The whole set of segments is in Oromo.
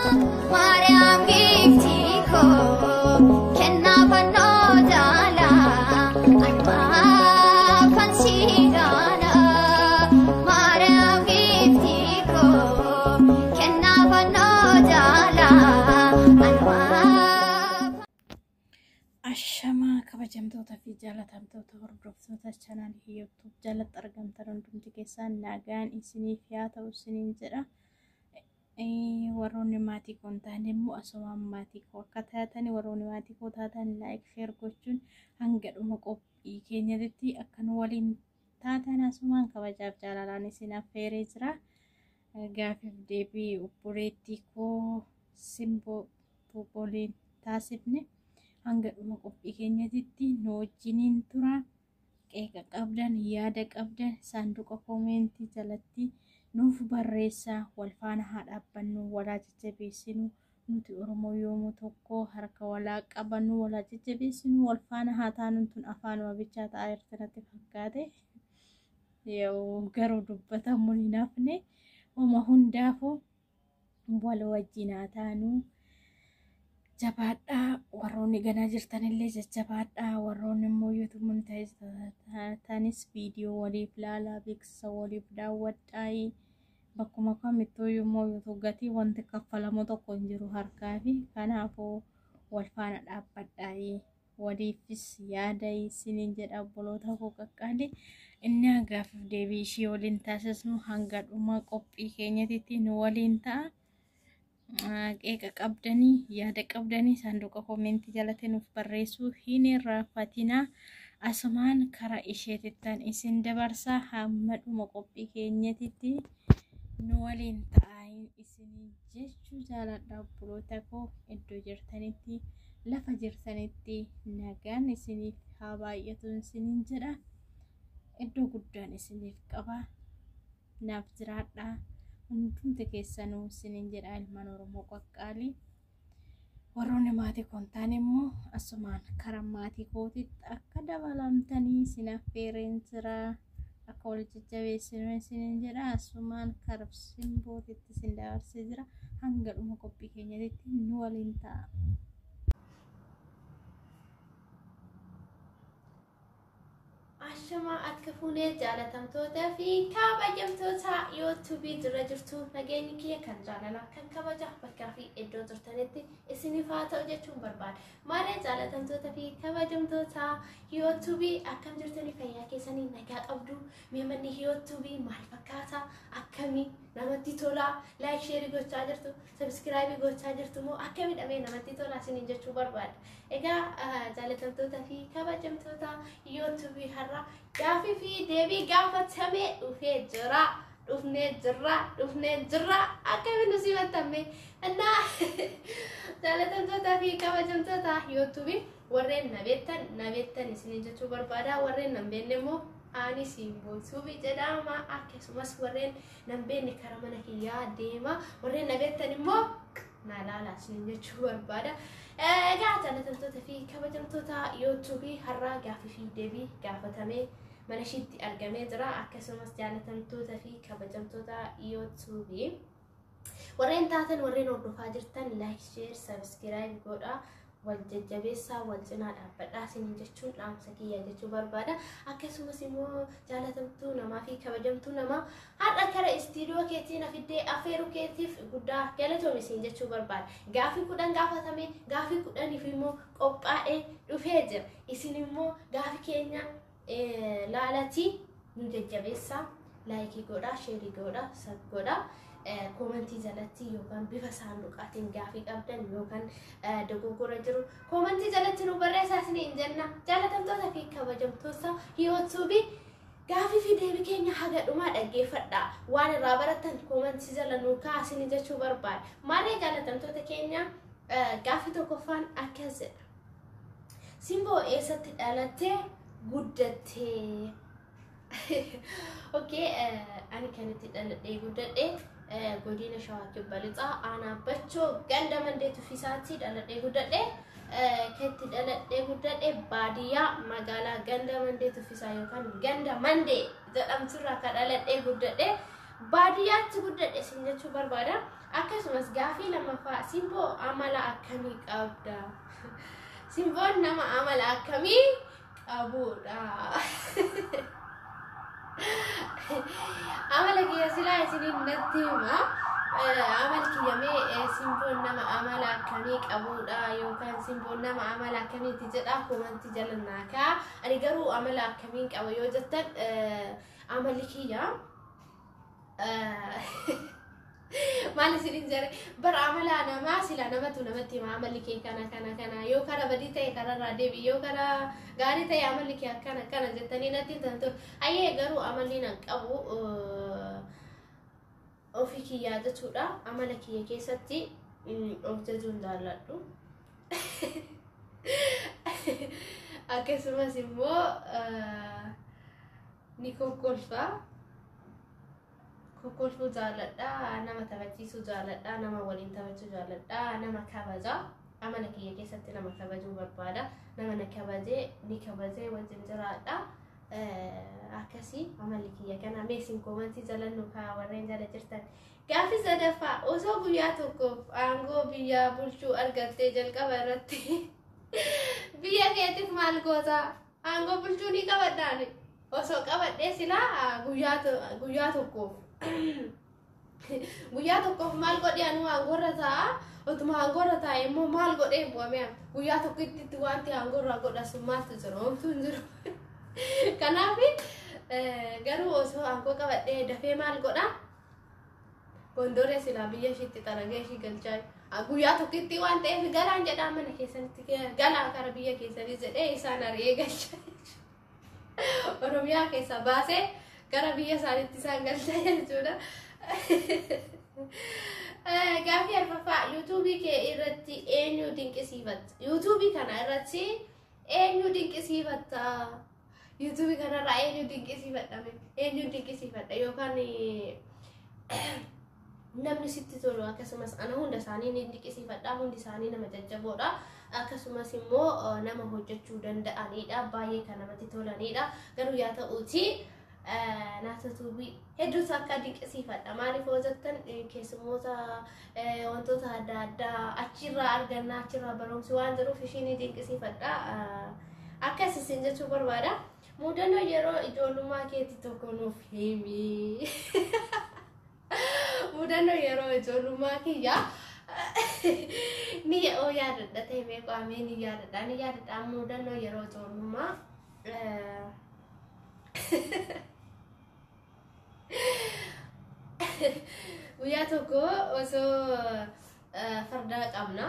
Maariyaam giiftii koo kennaa fannoo jaalaa anumaafan si ilaala. Maariyaam giiftii koo kennaa fannoo jaalaa anumaafan. Ashamaa kabajamtoota fi jaalatamtoota hordoftoota chaanaalii YouTube jalatti argamtan hundumti keessaan nagaan isiniif haa ta'u isiniin jedha. Warroonni maatii koo hin taane immoo asumaan maatii koo akka taatan, warroonni maatii koo taatan like, share gochuun hanga dhuma qophii keenyatti akka nu waliin taatan asumaan kabajaaf jaalalaan isin affeeree jira. Gaafiif deebii obboleettii koo Simboo waliin taasifne hanga dhuma qophii keenyatti nu wajjiniin tura. Qeeqa qabdan, yaada qabdan saanduqa koomentii jalatti nuuf barreessaa. Wal faana haa dhaabbannu, walaa jajjabeessinu. Nuti Oromoo yoomuu tokko, harka walaa qabannu, walaa jajjabeessinu, wal faana haa taanu. Tun afaanuma bichaa ta'aa jirti natti fakkaate. Yoo garuu dubbatamuun hin hafne, homa hundaafuu wal wajjin haa taanu. Jabaadhaa, warroonni ganaa jirtanillee jajjabaadhaa, warroonni immoo YouTube tanis viidiyoo waliif laalaa, beeksisa waliif daawwadhaa. Bakkuma kamittuu immoo YouTube gatii wanti kaffalamu tokko hin jiru harkaa fi kanaafuu wal faana dhaabbadhaa, waliifis yaada isiniin jedha obboloota koo qaqqaali. Inni gaafiif deebii ishii waliin taasisnu hanga dhuma qophii keenyatitti nu waliin ta'a. Qeeqa qabdanii, yaada qabdanii saanduqa koomentii jalatti nuuf barreessuu hin irraanfatinaa. Asumaan karaa isheetittan isin dabarsaa, hamma dhuma qophii keenyatitti nu waliin ta'aa isiniin jechuu jaaladha. Obboloota koo, iddoo jirtanitti, lafa jirtanitti nagaan isiniif haa baay'atu isiniin jedha. Iddoo guddaan isiniif qaba. Naaf jiraadhaa hundumti keessanuu isiniin jedha, ilmaan Oromoo qaqqaalii. Warroonni maatii koo hin taane immoo asumaan karaa maatii kootitti akka dabalamtanii isin affeereen jira. Akka wal jajjabeessinu isiniin jedha. Asumaan karaa Simbootitti isin dabarsee jira. Hanga dhuma qophii keenyatti nu waliin ta'a. Ashamaa, akka fuunee jaalatamtoota fi kabajamtoota yuutuubii jira jirtu, nageenyi kiyya kan jaalalaa kan kabaja bakkaa fi iddoo jirtanitti isiniif haa ta'u jechuun barbaada. Maarree jaalatamtoota fi kabajamtoota yuutuubii, akkam jirtanii? Fayyaa keessanii nagaa qabdu? Mee manni yuutuubii maal fakkaata? Akkamii namatti tola? Like, share gochaa jirtu? Subscribe gochaa jirtu moo akkamii dhamee namatti tola isiniin jechuu barbaada. Egaa jaalatamtoota fi kabajamtoota yuutuubii, har'a gaafii fi deebii gaafatamee dhufee jira. Dhufnee jirra, dhufnee jirra. Akkamiin nu simattame? Innaa jaalatamtoota fi kabajamtoota yuutuubii, warreen na beektan na beektan isiniin jechuu barbaada. Warreen na hin beekne immoo ani Simboo Tuubii jedhama. Akkasumas warreen na hin beekne karaa mana kiyyaa deema. Warreen na beektan immoo na ilaala isiniin jechuu barbaada. Egaa jaalatamtoota fi kabajamtoota yuutuubii, har'aa gaafii fi deebii gaafatamee mana ishiitti argamee jira. Akkasumas jaalatamtoota fi kabajamtoota yuutuubii warreen taatan, warreen hordofaa jirtan, like, share, subscribe godhaa. Wal jajjabeessaa, wal cinaa dhaabbadhaa isiniin jechuun dhaamsa kiyya jechuu barbaada. Akkasumas immoo jaalatamtuu namaa fi kabajamtuu namaa, har'a kara istiidiyoo keetiin afiddee afeeruu keetiif guddaa galatoomi isin jechuu barbaada. Gaafii 10 gaafatame, gaafii 10f immoo qophaa'ee dhufee jira. Isin immoo gaafii keenya laalatii nu jajjabeessaa, like godhaa, share godhaa, sub godhaa. Koomantii jalatti yookaan bifa saanduqaatiin gaafii qabdan yookaan dogoggora jiru koomantii jalatti nu barreessaa isiniin jenna. Jaalatamtoota fi kabajamtoota yuutuubii, gaafii fi deebii keenya haga dhumaa dhaggeeffadha. Waan irraa barattan koomantii jala nu kaasini jechuu barbaada. Maarree jaalatamtoota keenya, gaafii tokkoffaan akkas jedha. Simboo eessatti dhalattee guddattee? Okay, ani kan itti dhaladhee guddadhe godina Shawaa Kibba Lixaa, aanaa Bachoo, ganda Mandee Tufisaatti dhaladhee guddadhe. Kan itti dhaladhee guddadhe baadiyyaa magaalaa ganda Mandee Tufisaa yookaan ganda Mandee jedhamturraa kan dhaladhee guddadhe. Baadiyyaatti guddadhe isin jechuu barbaada. Akkasumas gaafii lammaffaa, Simboo amala akkamii qabda? Simboon nama amala akkamii qabudha? Amala kiyya silaa isiniin natti hima. Amal kiyya mee simboon nama amala akkamii qabudha yookaan simboon nama amala akkamiiti jedha koomantii jala naa kaa. Ani garuu amala akkamiin qaba yoo jettan, amalli kiyya maal isiniin jedhe bara, amala namaa sila namatu namatti hima, amalli kee kana kana kana, yoo kara badii ta'e kararraa deebi, yoo kara gaarii ta'e amalli kee akkana akkana jettanii natti himtan ture. Ayyee, garuu amalli nan qabu ofii kiyyaa jechuudha. Amala kiyya keessatti of jajuun jaalladhu. Akkasumas immoo ni kokkolfa. Kokkolfuu jaalladha, nama taphachiisuu jaalladha, nama waliin taphachuu jaalladha, nama kabaja. Amala kiyya keessatti nama kabajuu barbaada. Nama na kabajee ni kabajee wajjin jiraadha. Akkasii amalli kiyya kana. Mee isin koomantii jala nu kaa warreen jala jirtan. Gaaffii sadaffaa, osoo guyyaa tokkoof aangoo biyyaa bulchuu argattee jalqaba irratti biyya keetiif maal goota? Aangoo bulchuu ni qabadhaani. Osoo qabadhee silaa guyyaa tokkoof. Guyyaa tokkoof maal godhee anuu aangoorra taa'a? Otuma aangoorra taa'e immoo maal godhee bu'amee? Guyyaa tokkotti wanti aangoorra godha sun maaltu jira? Homtuu hin jiru. Kanaaf garuu osoo aangoo qabadhee dafee maal godha? Gondoree silaa biyya ishiitti xaragee ishii galchaa, guyyaa tokkotti waan ta'eef galaan jedhaa, mana keessanitti galaa kara biyya keessanii jedhee isaan ari'ee galchaa, Oromiyaa keessaa baasee gara biyya isaaniitti isaan galchaa jechuudha. Gaaffii arfaffaa, yuutuubii kee irratti eenyu dinqisiifatta? Yuutuubii kana irratti eenyu dinqisiifatta? Yuutuubii kanarraa eenyu dinqisiifadha? Eenyu dinqisiifadha yookaan namni sitti tolu? Akkasumas ana hunda isaanii ni dinqisiifadha. Hundi isaanii nama jajjaboodha. Akkasumas immoo nama hojjechuu danda'anidha. Baay'ee kan namatti tolanidha. Garuu yaa ta'uuti naata tuubii hedduutu akka dinqisiifadha. Maaliif hoo jettan, keessummoota wantoota adda addaa achirraa arganna, achirraa barumsi waan jiruuf ishii ni dinqisiifadha. Akkas isin jechuu barbaada. Mudannoo yeroo ijoollummaa keetti tokko nuuf himi. Mudannoo yeroo ijoollummaa kiyya ni oo yaadadha ta'e meeqaamee ni yaadadha, ni yaadadha mudannoo yeroo ijoollummaa. Guyyaa tokko osoo farda qabna.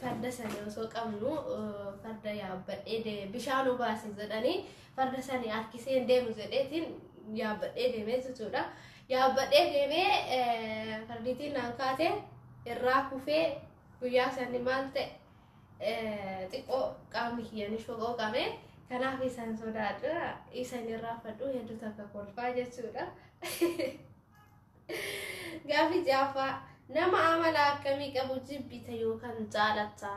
Farda sani osoo qabnu farda yaabbadhee bishaan obaase jedhanii farda sani harkisee hin deemu jedheetiin yaabbadhee deemee jechuudha. Yaabbadhee deemee fardiitiin naan kaate irraa kufee, guyyaa sani maal ta'e, xiqqoo qaamni kiyya ni shoqooqame. Kanaaf isaan sodaadha. Isan irraa fadhu hedduu takka kolfaa jechuudha. Gaaffii ja'affaa, nama amala akkamii qabu jibbita yookaan jaalatta?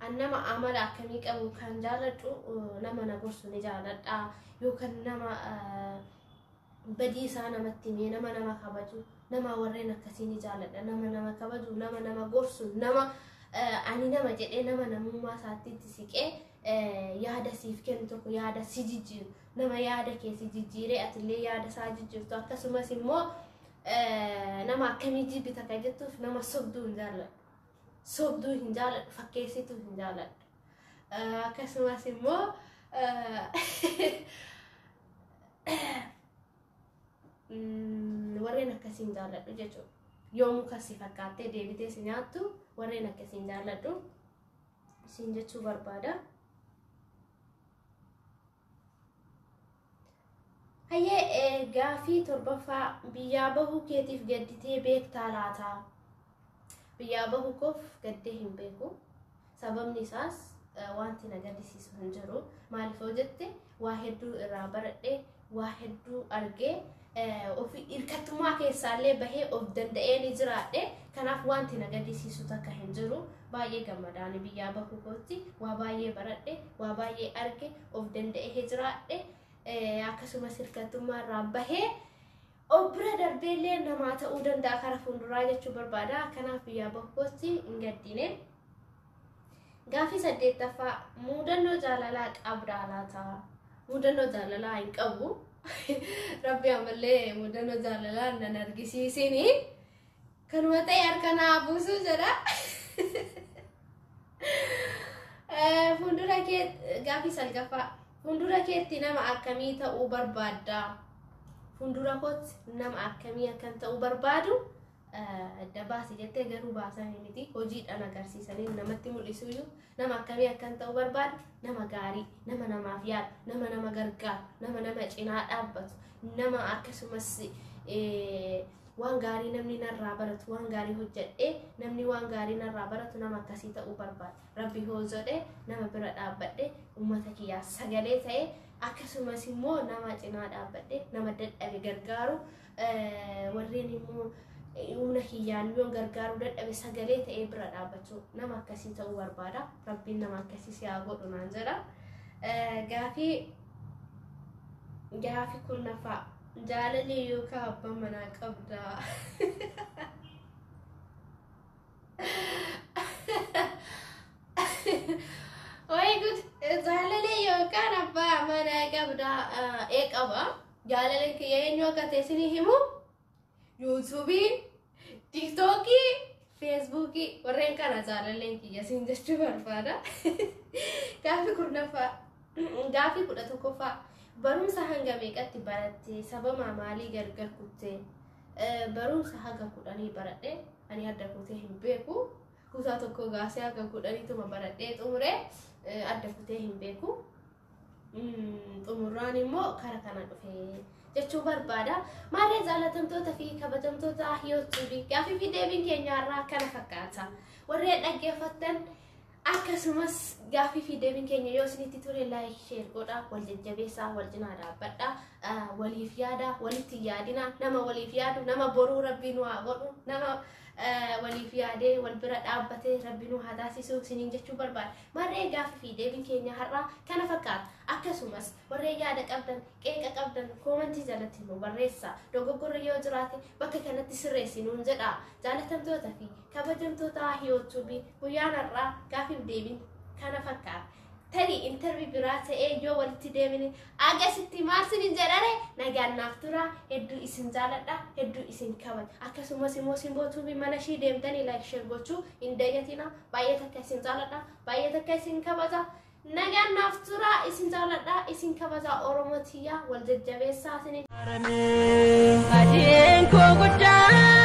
An nama amala akkamii qabu kan jaaladhu, nama na gorsu ni jaaladha, yookaan nama badii isaa namatti himee, nama nama kabaju, nama warreen akkasii ni jaaladha. Nama nama kabaju, nama nama gorsu, nama ani nama jedhee nama namummaa isaatti itti siqee yaada siif kennu tokko, yaada si jijjiiru, nama yaada kee si jijjiiree atillee yaada isaa jijjiirtu. Akkasumas immoo nama akkamii jibbita kan jettuuf, nama sobduu hin jaalladhu. Sobduu hin jaalladhu, fakkeessituu hin jaalladhu. Akkasumas immoo warreen akkasii hin jaalladhu jechuudha. Yoo muka si fakkaattee deebitee si nyaattu, warreen akkasii hin jaalladhu siin jechuu barbaada. Hayyee, gaafii torbaffaa, biyyaa bahuu keetiif gadditee beektaa laata? Biyyaa bahuu koof gaddee hin beeku. Sababni isaas wanti na gaddisiisu hin jiru. Maaliif yoo jette, waa hedduu irraa baradhee, waa hedduu argee, ofii hirkattummaa keessaallee bahee of danda'ee ni jiraadhe. Kanaaf wanti na gaddisiisu takka hin jiru. Baay'ee gammadaani biyyaa bahuu kootti, waa baay'ee baradhe, waa baay'ee arge, of danda'ee jiraadhe. Akkasumas hirkattummaa irraa bahee Of bira darbeellee namaa ta'uu danda'a karaa fuulduraa jechuu barbaada. Kanaaf biyyaa bakkootti hin gaddine. Gaaffii 8ffaa muudannoo jaalalaa qabdaa laata? Muudannoo jaalalaa hin qabu. Rabbi ammallee muudannoo jaalalaa nan argisiisini. Kanuma ta'e harka naa buusuu jedha. Fuuldura kee gaaffii 9ffaa fuuldura keetti nama akkamii ta'uu barbaadda? Fuuldura kootti nama akkamii akkan ta'uu barbaadu adda baasi jettee garuu baasanii miti hojiidhaan agarsiisanii namatti mul'isuyyuu nama akkamii akkan ta'uu barbaadu nama gaarii, nama namaaf yaadu, nama nama gargaaru, nama nama cinaa dhaabbatu, nama akkasumas waan gaarii namni narraa baratu, waan gaarii hojjedhee namni waan gaarii narraa baratu nama akkasii ta'uu barbaada. Rabbi hoo jedhee nama bira dhaabbadhee uummata kiyyaa sagalee ta'ee akkasumas immoo nama cinaa dhaabbadhee nama dadhabe gargaaru warreen immoo humna kiyyaan yoon gargaaruu dadhabe sagalee ta'ee bira dhaabbachuu nama akkasii ta'uu barbaada. Rabbiin nama akkasii si haa godhu naan jedha. Gaafii 10ffaa jaalallee yookaan abbaa manaa qabdaa? Wayi gud jaalallee yookaan abbaa manaa qabdaa? Ee qaba. Jaalalleen kiyya eenyu akka ta'e isinii himu? Yuutuubii, Tiiktookii, Feesbuukii warreen kana jaalalleen kiyya siin jechuu barbaada. Gaaffii 10ffaa gaaffii 11ffaa barumsa hanga meeqatti baratte? Sababa maalii gargar kutte? Barumsa haga 10 baradhe ani adda kutee hin beeku. Kutaa tokko gaasee haga 10tuma baradhee xumure adda kutee hin beeku. Xumurraan immoo kara kana dhufe jechuu barbaada. Maarree jaalatamtoota fi kabajamtoota yuutuubii gaaffii fi deebiin keenya irraa kana fakkaata. Warreen dhaggeeffattan akkasumas gaaffii fi deebiin keenya yoo isinitti tole like share godhaa, wal jajjabeessaa, wal cinaa dhaabbadhaa, waliif yaada, walitti yaadina, nama waliif yaadu, nama boruu rabbii nu haa godhu, nama waliif yaadee wal bira dhaabbatee rabbi nu haa taasisu isiniin jechuu barbaada. Maarree gaaffii fi deebiin keenya har'aa kana fakkaata. Akkasumas warreen yaada qabdan, qeeqa qabdan koomantii jalatti nu barreessaa. Dogoggorri yoo jiraate bakka kanatti sirreessi nuun jedhaa. Jaalatamtoota fi kabajamtoota yuutuubii guyyaan har'aa gaaffii fi deebiin kana fakkaata. Tarii interview biraa ta'ee yoo walitti deemine agasitti maal isiniin jedhare nagaan naaf tura. Hedduu isin jaaladha, hedduu isin kabaja. Akkasumas immoo Simboo Tuubii mana ishii deemtanii like share gochuu hin dagatina. Baay'ee takka isin jaaladha, baay'ee takka isin kabaja. Nagaan naaf tura, isin jaaladha, isin kabaja. Oromoo tiyyaa wal jajjabeessaa isiniin. Adiin koo guddaa.